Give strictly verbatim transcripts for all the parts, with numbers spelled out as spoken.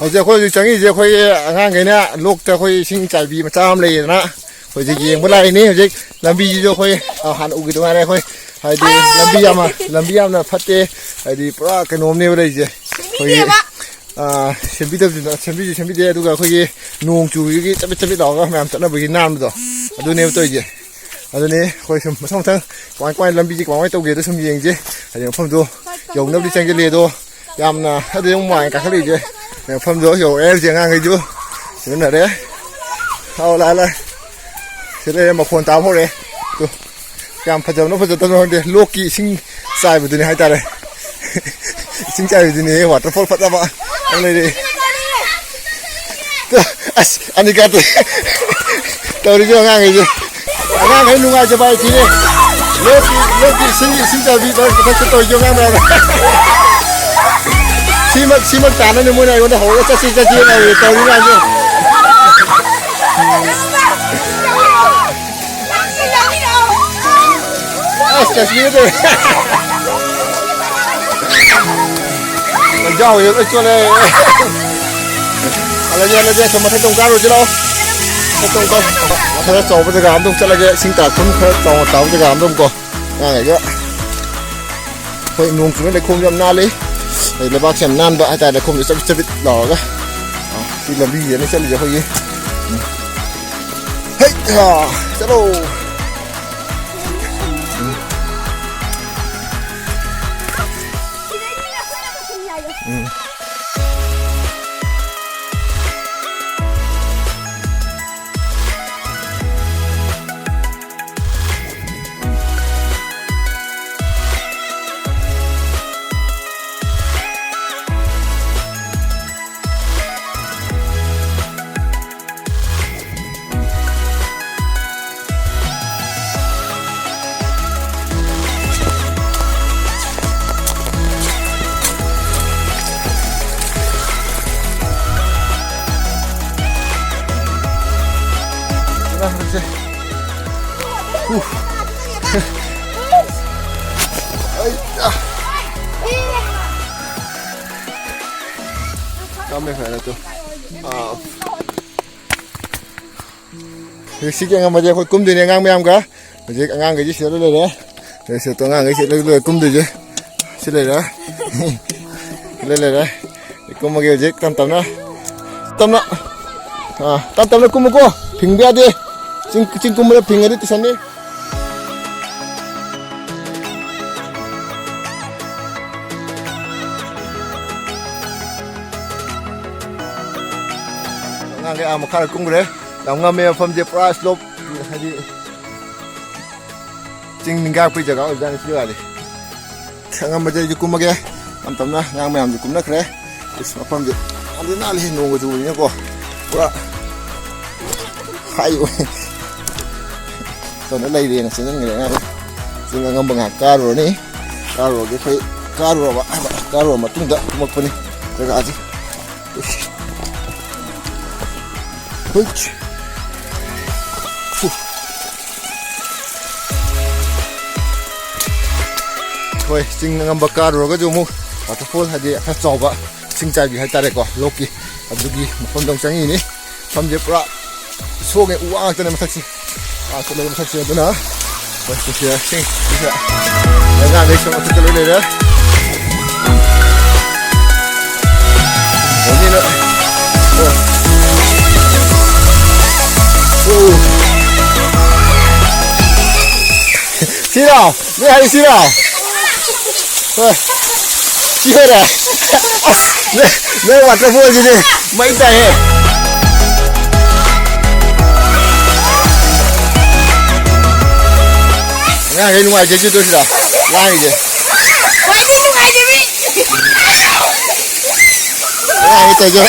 ꯍꯧꯖꯤꯛ ꯑꯩꯈꯣꯏ ꯍꯧꯖꯤꯛ ꯆꯪꯉꯤꯁꯦ ꯑꯩꯈꯣꯏ ꯑꯉꯥꯡꯈꯩꯅ ꯂꯣꯛꯇ ꯑꯩꯈꯣꯏ ꯏꯁꯤꯡ ꯆꯥꯏꯕꯤ ꯃꯆꯥ ꯑꯃ ꯂꯩꯌꯦꯗꯅ, ꯍꯧꯖꯤꯛ ꯌꯦꯡꯕ ꯂꯥꯛꯏꯅꯤ꯫ ꯍꯧꯖꯤꯛ ꯂꯝꯕꯤꯁꯤꯁꯨ ꯑꯩꯈꯣꯏ, ꯑ, ꯍꯥꯟꯅ ꯎꯈꯤꯗ ꯉꯥꯏꯔꯦ꯫ ꯑꯩꯈꯣꯏ ꯍꯥꯏꯗꯤ ꯂꯝꯕꯤ ꯌꯥꯝꯅ, ꯂꯝꯕꯤ ꯌꯥꯝꯅ ꯐꯠꯇꯦ, ꯍꯥꯏꯗꯤ ꯄꯨꯔꯥ ꯀꯩꯅꯣꯝꯅꯦꯕ ꯂꯩꯔꯤꯁꯦ ꯑꯩꯈꯣꯏꯒꯤ꯫ ꯁꯦꯝꯕꯤꯗꯦꯕ꯫ ꯑ, ꯁꯦꯝꯕꯤꯗꯕꯁꯨ, ꯁꯦꯝꯕꯤꯁꯨ ꯁꯦꯝꯕꯤꯗꯦ꯫ ꯑꯗꯨꯒ ꯑꯩꯈꯣꯏꯒꯤ ꯅꯣꯡ ꯆꯨꯕꯒꯤ ꯆꯕꯤꯠ ꯆꯕꯤꯠ ꯂꯥꯎꯔꯒ ꯃꯌꯥꯝ ꯆꯠꯅꯕꯒꯤ ꯅꯥꯟꯕꯗꯣ, ꯑꯗꯨꯅꯦꯕ ꯇꯧꯔꯤꯁꯦ꯫ ꯑꯗꯨꯅꯤ ꯑꯩꯈꯣꯏ ꯁꯨꯝ ꯃꯊꯪ ꯃꯊꯪ ꯀꯃꯥꯏ ꯀꯃꯥꯏꯅ ꯂꯝꯕꯤꯁꯦ ꯀꯃꯥꯏꯅ ꯇꯧꯒꯦꯗꯣ ꯁꯨꯝ ꯌꯦꯡꯁꯦ꯫ ꯍꯥꯏꯗꯤ ꯃꯐꯝꯗꯣ ꯌꯧꯅꯕꯗꯤ ꯆꯪꯁꯤꯜꯂꯤ, ꯑꯗꯣ ꯌꯥꯝꯅ ꯑꯗꯨ ꯌꯥꯝ ꯅꯨꯡꯉꯥꯏ ꯀꯥꯈꯠꯂꯛꯏꯁꯦ꯫ ꯃꯐꯝꯗꯣ ꯌꯧꯔꯛꯑꯦ ꯍꯧꯖꯤꯛ ꯑꯉꯥꯡꯈꯩꯁꯨ ꯁꯤꯖꯤꯟꯅꯔꯦ꯫ ꯂꯥꯛꯑꯣ, ꯂꯥꯛꯑꯣ, ꯂꯥꯛꯑꯣ꯫ ꯁꯤ ꯂꯩꯔꯦ, ꯃꯈꯣꯟ ꯇꯥꯕ ꯍꯧꯔꯛꯑꯦ꯫ ꯇꯨ꯫ ꯌꯥꯝ ꯐꯖꯕꯅꯣ ꯐꯖꯗꯕꯅꯣ ꯈꯪꯗꯦ, ꯂꯣꯛꯀꯤ ꯏꯁꯤꯡ ꯆꯥꯏꯕꯗꯨꯅꯤ ꯍꯥꯏꯇꯥꯔꯦ꯫ ꯏꯁꯤꯡ ꯆꯥꯏꯕꯗꯨꯅꯤ, ꯋꯥꯇꯔꯐꯣꯜ ꯐꯖꯕ ꯑꯃ ꯂꯩꯔꯦ꯫ ꯑꯁ, ꯑꯅꯤꯀꯥꯇꯤ ꯇꯧꯔꯤꯁꯦ ꯑꯉꯥꯡꯈꯩꯁꯦ꯫ ꯑꯉꯥꯡꯈꯩ ꯅꯨꯡꯉꯥꯏꯖꯕ ꯍꯥꯏ ꯊꯤꯅꯦ꯫ ꯂꯣꯛꯀꯤ, ꯂꯣꯛꯀꯤ ꯏꯁꯤꯡ, ꯏꯁꯤꯡ ꯆꯥꯏꯕꯤ ꯃꯊꯛꯇ ꯇꯧꯔꯤꯁꯦ ꯑꯉꯥꯡ ꯃꯌꯥꯝ꯫ ꯁꯤꯃꯛ, ꯁꯤꯃꯛ ꯇꯥꯅꯅꯤ ꯃꯣꯏꯅ ꯑꯩꯉꯣꯟꯗ ꯍꯧꯔꯒ ꯆꯠꯁꯤ, ꯆꯠꯁꯤ ꯍꯥꯏꯔꯤ ꯇꯧꯔꯤ ꯃꯌꯥꯝꯁꯦ꯫ ꯑꯁ, ꯀꯥꯁꯃꯤꯔꯗ꯫ ꯂꯩꯖꯥꯎꯁꯦ ꯂꯣꯏ ꯆꯣꯠꯂꯦ꯫ ꯍꯜꯂꯁꯤ, ꯍꯜꯂꯁꯤ, ꯑꯁꯣꯝ ꯃꯊꯛꯇ ꯑꯃꯨꯛ ꯀꯥꯔꯨꯔꯁꯤ ꯂꯥꯛꯑꯣ꯫ ꯃꯊꯛꯇ ꯑꯃꯨꯛ ꯀꯥꯔꯨ-, ꯃꯊꯛꯇ ꯆꯥꯎꯕ ꯖꯒꯥ ꯑꯃꯗ ꯑꯃꯨꯛ ꯆꯠꯂꯒꯦ, ꯏꯁꯤꯡ ꯇꯥꯔꯛꯐꯝ ꯈꯔ ꯆꯥꯎꯅ ꯇꯥꯕ ꯖꯒꯥ ꯑꯃꯗ ꯑꯃꯨꯛꯀꯣ꯫ ꯑꯉꯥꯡꯈꯩꯒ꯫ ꯍꯣꯏ, ꯅꯣꯡ ꯆꯨꯕꯅ ꯂꯩꯈꯣꯝꯁꯨ ꯌꯥꯝ ꯅꯥꯜꯂꯤ꯫ ꯑꯩ ꯂꯩꯕꯥꯛꯁꯦ ꯌꯥꯝ ꯅꯥꯟꯕ ꯍꯥꯏꯇꯥꯔꯦ, ꯂꯩꯈꯣꯝꯁꯦ ꯆꯕꯤꯠ ꯆꯕꯤꯠ ꯂꯥꯎꯔꯒ꯫ ꯑ, ꯁꯤ ꯂꯝꯕꯤꯁꯤꯗꯅꯦ ꯆꯠꯂꯤꯁꯦ ꯑꯩꯈꯣꯏꯒꯤ꯫ ꯎꯝ꯫ ꯍꯩ, ꯍꯥ, ꯆꯠꯂꯣ꯫ ꯎꯝ꯫ ꯎꯝ꯫ ꯀꯝꯃꯦ ꯐꯔꯦ ꯇꯨ꯫ ꯑꯥ꯫ ꯍꯧꯖꯤꯛ ꯁꯤꯒꯤ ꯑꯉꯝꯕꯁꯦ ꯑꯩꯈꯣꯏ ꯀꯨꯝꯗꯣꯏꯅꯦ ꯑꯉꯥꯡ ꯃꯌꯥꯝꯒ꯫ ꯍꯧꯖꯤꯛ ꯑꯉꯥꯡꯈꯩꯁꯤ ꯁꯤꯗ ꯂꯣꯏ ꯂꯩꯔꯦ꯫ ꯍꯧꯖꯤꯛ ꯁꯤꯗ ꯑꯉꯥꯡꯈꯩ ꯁꯤꯗ ꯂꯣꯏ ꯂꯣꯏ ꯀꯨꯝꯗꯣꯏꯁꯦ꯫ ꯁꯤ ꯂꯩꯔꯦ꯫ ꯁꯤ ꯂꯣꯏ ꯂꯩꯔꯦ꯫ ꯀꯨꯝꯃꯒꯦ ꯍꯧꯖꯤꯛ ꯇꯞ ꯇꯞꯅ꯫ ꯇꯞꯅ꯫ ꯑꯥ, ꯇꯞ ꯇꯞꯅ ꯀꯨꯝꯃꯨꯀꯣ꯫ ꯐꯤꯡꯕ ꯌꯥꯗꯦ꯫ ꯆꯤꯡ, ꯆꯤꯡ ꯀꯨꯝꯕꯗ ꯐꯤꯡꯉꯗꯤ ꯇꯨꯁꯟꯅꯤ꯫ ꯑꯉꯥꯡꯈꯩ ꯑꯥ ꯃꯈꯥꯗ ꯀꯨꯝꯈ꯭ꯔꯦ꯫ ꯌꯥꯝ ꯉꯝꯃꯦ ꯃꯐꯝꯁꯦ, ꯄꯨꯔꯥ slope, ꯍꯥꯏꯗꯤ ꯆꯤꯡ ꯅꯤꯡꯒꯥꯔꯛꯄꯒꯤ ꯖꯒꯥ ꯑꯣꯏꯕꯖꯥꯠꯅꯤ ꯁꯤ ꯖꯒꯥꯗꯤ꯫ ꯑꯉꯝꯕꯁꯦ ꯑꯩꯁꯨ ꯀꯨꯝꯃꯒꯦ꯫ ꯇꯞ ꯇꯞꯅ ꯑꯉꯥꯡ ꯃꯌꯥꯝꯁꯨ ꯀꯨꯝꯅꯈ꯭ꯔꯦ꯫ ꯏꯁ, ꯃꯐꯝꯁꯦ ꯌꯥꯝꯗꯤ ꯅꯥꯜꯂꯤ, ꯅꯣꯡꯒ ꯆꯨꯕꯅꯤꯅꯀꯣ꯫ ꯄꯨꯔꯥ ꯍꯥꯏ ꯑꯣꯏ꯫ ꯇꯧꯅ ꯂꯩꯔꯦꯅ ꯆꯦꯟꯁꯤꯟꯈ꯭ꯔꯦ ꯑꯉꯥꯡ꯫ ꯆꯤꯡ ꯑꯉꯝꯕ ꯉꯥꯏꯍꯥꯛ ꯀꯥꯔꯨꯔꯅꯤ꯫ ꯀꯥꯔꯨꯔꯒ ꯑꯩꯈꯣꯏ ꯀꯥꯔꯨꯔꯕ ꯍꯥꯏꯕ, ꯀꯥꯔꯨꯔ ꯃꯇꯨꯡꯗ ꯀꯨꯝꯃꯛꯄꯅꯤ ꯖꯒꯥꯁꯤ꯫ ꯍꯨꯏꯠ꯫ ꯍꯣꯏ, ꯆꯤꯡ ꯑꯉꯝꯕ ꯀꯥꯔꯨꯔꯒꯁꯨ ꯑꯃꯨꯛ waterfall, ꯍꯥꯏꯗꯤ ꯈꯔ ꯆꯥꯎꯕ ꯏꯁꯤꯡ ꯆꯥꯏꯕꯤ ꯍꯥꯏꯇꯥꯔꯦꯀꯣ, ꯂꯣꯛꯀꯤ, ꯑꯗꯨꯒꯤ ꯃꯐꯝꯗ ꯑꯃꯨꯛ ꯆꯪꯉꯤꯅꯤ꯫ ꯃꯐꯝꯁꯦ ꯄꯨꯔꯥ ꯁꯣꯡꯉꯦ, ꯎ ꯋꯥ ꯉꯥꯛꯇꯅꯦ ꯃꯊꯛꯁꯦ꯫ ꯑꯥ, ꯆꯠꯂꯒ ꯃꯊꯛꯁꯦ ꯑꯗꯨꯅ ꯍꯣꯏ, ꯁꯤꯁꯦ ꯏꯁꯤꯡ, ꯁꯤꯁꯦ ꯑꯉꯥꯡꯈꯩ ꯁꯣꯝ ꯃꯊꯛꯇ ꯂꯣꯏ ꯂꯩꯔꯦ꯫ ꯃꯣꯃꯤꯅ, ꯑꯣ꯫ ꯑꯣ꯫ ꯁꯤꯔꯣ? ꯅꯣꯏ ꯍꯥꯏ ꯁꯤꯔꯣ? ꯍꯣꯏ꯫ ꯁꯤ ꯑꯣꯏꯔꯦ꯫ ꯅꯣꯏ, ꯅꯣꯏ waterfall ꯁꯤꯗꯤ ꯃꯩ ꯇꯥꯏꯍꯦ꯫ ꯑꯉꯥꯡꯈꯩ ꯅꯨꯡꯉꯥꯏꯖꯩ ꯁꯤꯗ ꯂꯥꯡꯉꯤꯁꯦ꯫ ꯑꯉꯥꯡꯈꯩ ꯇꯧꯖꯔꯣ꯫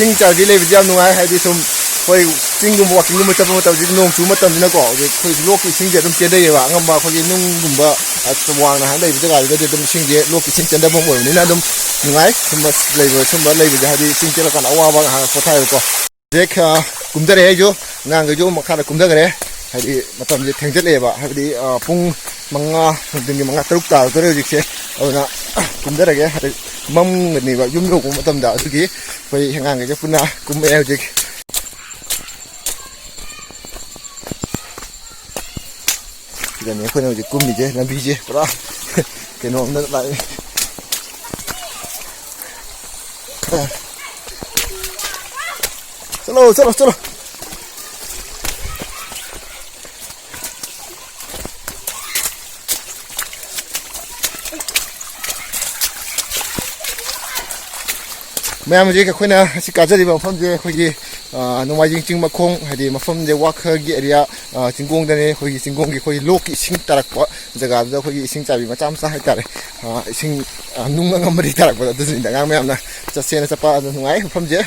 ꯏꯁꯤꯡ ꯆꯥꯏꯕꯤ ꯂꯩꯕꯁꯦ ꯌꯥꯝ ꯅꯨꯡꯉꯥꯏ, ꯍꯥꯏꯗꯤ ꯁꯨꯝ ꯑꯩꯈꯣꯏ ꯆꯤꯡꯒꯨꯝꯕ ꯋꯥꯀꯤꯡꯒꯨꯝꯕ ꯆꯠꯄ ꯃꯇꯝꯁꯤꯗ, ꯅꯣꯡ ꯆꯨꯕ ꯃꯇꯝꯁꯤꯅꯀꯣ, ꯍꯧꯖꯤꯛ ꯑꯩꯈꯣꯏ ꯂꯣꯛꯀꯤ ꯏꯁꯤꯡꯁꯦ ꯑꯗꯨꯝ ꯆꯦꯟꯊꯩꯌꯦꯕ꯫ ꯑꯉꯝꯕ ꯑꯩꯈꯣꯏꯒꯤ ꯅꯨꯡꯒꯨꯝꯕ, ꯑ, ꯋꯥꯡꯅ ꯍꯥꯏꯅ ꯂꯩꯕ ꯖꯒꯥꯗꯨꯗꯗꯤ ꯑꯗꯨꯝ ꯏꯁꯤꯡꯁꯦ ꯂꯣꯛꯀꯤ ꯏꯁꯤꯡ ꯆꯦꯟꯊꯐꯝ ꯑꯣꯏꯕꯅꯤꯅ ꯑꯗꯨꯝ ꯅꯨꯡꯉꯥꯏ꯫ ꯁꯨꯝꯕ ꯂꯩꯕ, ꯁꯨꯝꯕ ꯂꯩꯕꯁꯦ ꯍꯥꯏꯗꯤ ꯆꯤꯡ ꯆꯦꯜꯂꯀꯥꯟꯗ ꯑꯋꯥꯕ ꯉꯥꯏꯍꯥꯛ ꯄꯣꯊꯥꯏꯕꯀꯣ꯫ ꯍꯧꯖꯤꯛ, ꯑ, ꯀꯨꯝꯊꯔꯛꯑꯦ ꯑꯩꯁꯨ, ꯑꯉꯥꯡꯈꯩꯁꯨ ꯃꯈꯥꯗ ꯀꯨꯝꯊꯈ꯭ꯔꯦ꯫ ꯍꯥꯏꯗꯤ ꯃꯇꯝꯁꯦ ꯊꯦꯡꯖꯤꯜꯂꯛꯑꯦꯕ, ꯍꯥꯏꯕꯗꯤ, ꯑ, ꯄꯨꯡ ꯃꯉꯥ, ꯅꯨꯡꯊꯤꯟꯒꯤ ꯃꯉꯥ, ꯇꯔꯨꯛ ꯇꯥꯔꯛꯇꯣꯔꯦ ꯍꯧꯖꯤꯛꯁꯦ꯫ ꯑꯗꯨꯅ ꯀꯨꯝꯊꯔꯒꯦ, ꯍꯥꯏꯗꯤ ꯃꯝꯒꯅꯦꯕ ꯌꯨꯝ ꯌꯧꯕ ꯃꯇꯝꯗ꯫ ꯑꯗꯨꯒꯤ ꯑꯩꯈꯣꯏ ꯑꯉꯥꯡꯈꯩꯁꯦ ꯄꯨꯟꯅ ꯀꯨꯝꯃꯛꯑꯦ ꯍꯧꯖꯤꯛ꯫ ꯁꯤꯗꯅꯦ ꯑꯩꯈꯣꯏꯅ ꯍꯧꯖꯤꯛ ꯀꯨꯝꯃꯤꯁꯦ, ꯂꯝꯕꯤꯁꯦ ꯄꯨꯔꯥ ꯀꯩꯅꯣꯝꯗ ꯂꯥꯛꯑꯦ꯫ ꯆꯠꯂꯣ, ꯆꯠꯂꯣ, ꯆꯠꯂꯣ꯫ ꯃꯌꯥꯝ, ꯍꯧꯖꯤꯛ ꯑꯩꯈꯣꯏꯅ ꯑꯁꯤ ꯀꯥꯖꯔꯤꯕ ꯃꯐꯝꯁꯦ ꯑꯩꯈꯣꯏꯒꯤ, ꯑ, ꯅꯣꯡꯃꯥꯏꯖꯤꯡ ꯆꯤꯡ ꯃꯈꯣꯡ, ꯍꯥꯏꯗꯤ ꯃꯐꯝꯁꯦ ꯋꯥꯈꯒꯤ ꯑꯦꯔꯤꯌꯥ, ꯑ, ꯆꯤꯡꯒꯣꯡꯗꯅꯦ꯫ ꯑꯩꯈꯣꯏꯒꯤ ꯆꯤꯡꯒꯣꯡꯒꯤ ꯑꯩꯈꯣꯏꯒꯤ ꯂꯣꯛꯀꯤ ꯏꯁꯤꯡ ꯇꯥꯔꯛꯄ ꯖꯒꯥꯗꯨꯗ ꯑꯩꯈꯣꯏꯒꯤ ꯏꯁꯤꯡ ꯆꯥꯏꯕꯤ ꯃꯆꯥ ꯃꯆꯥ ꯍꯥꯏꯇꯥꯔꯦ, ꯑ, ꯏꯁꯤꯡ, ꯑ, ꯅꯨꯡ ꯑꯉꯝꯕꯗꯒꯤ ꯇꯥꯔꯛꯄꯗꯣ, ꯑꯗꯨꯁꯨꯅꯤꯗ ꯑꯉꯥꯡ ꯃꯌꯥꯝꯅ ꯆꯠꯁꯦꯅ ꯆꯠꯄ꯫ ꯑꯗꯨ ꯅꯨꯡꯉꯥꯏ ꯃꯐꯝꯁꯦ꯫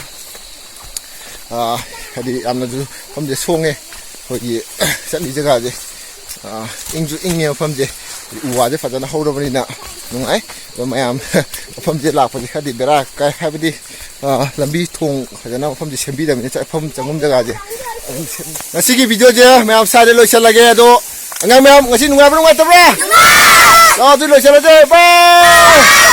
ꯑ, ꯍꯥꯏꯗꯤ ꯌꯥꯝꯅꯁꯨ ꯃꯐꯝꯁꯦ ꯁꯣꯡꯉꯦ꯫ ꯑꯩꯈꯣꯏꯒꯤ ꯆꯠꯂꯤ ꯖꯒꯥꯁꯦ, ꯑ, ꯏꯪꯁꯨ ꯏꯪꯉꯦ ꯃꯐꯝꯁꯦ꯫ ꯎ ꯋꯥꯁꯦ ꯐꯖꯅ ꯍꯧꯔꯕꯅꯤꯅ ꯅꯨꯡꯉꯥꯏ꯫ ꯑꯗꯣ ꯃꯌꯥꯝ ꯃꯐꯝꯁꯦ ꯂꯥꯛꯄꯁꯦ ꯈꯔꯗꯤ ꯕꯦꯔꯥ ꯀꯥꯏ, ꯍꯥꯏꯕꯗꯤ, ꯑ, ꯂꯝꯕꯤ ꯊꯣꯡ ꯐꯖꯅ ꯃꯐꯝꯁꯦ ꯁꯦꯝꯕꯤꯗꯕꯅꯤꯅ ꯆꯠꯐꯝ ꯆꯪꯐꯝ ꯖꯒꯥꯁꯦ꯫ ꯉꯁꯤꯒꯤ ꯚꯤꯗꯤꯑꯣꯁꯦ ꯃꯌꯥꯝ ꯁ꯭ꯋꯥꯏꯗ ꯂꯣꯏꯁꯤꯜꯂꯒꯦ꯫ ꯑꯗꯣ ꯑꯉꯥꯡ ꯃꯌꯥꯝ, ꯉꯁꯤ ꯅꯨꯡꯉꯥꯏꯕ꯭ꯔꯥ ꯅꯨꯡꯉꯥꯏꯇꯕ꯭ꯔꯥ? ꯑ, ꯑꯗꯨ ꯂꯣꯏꯁꯤꯜꯂꯁꯦ꯫ ꯕꯥꯏ꯫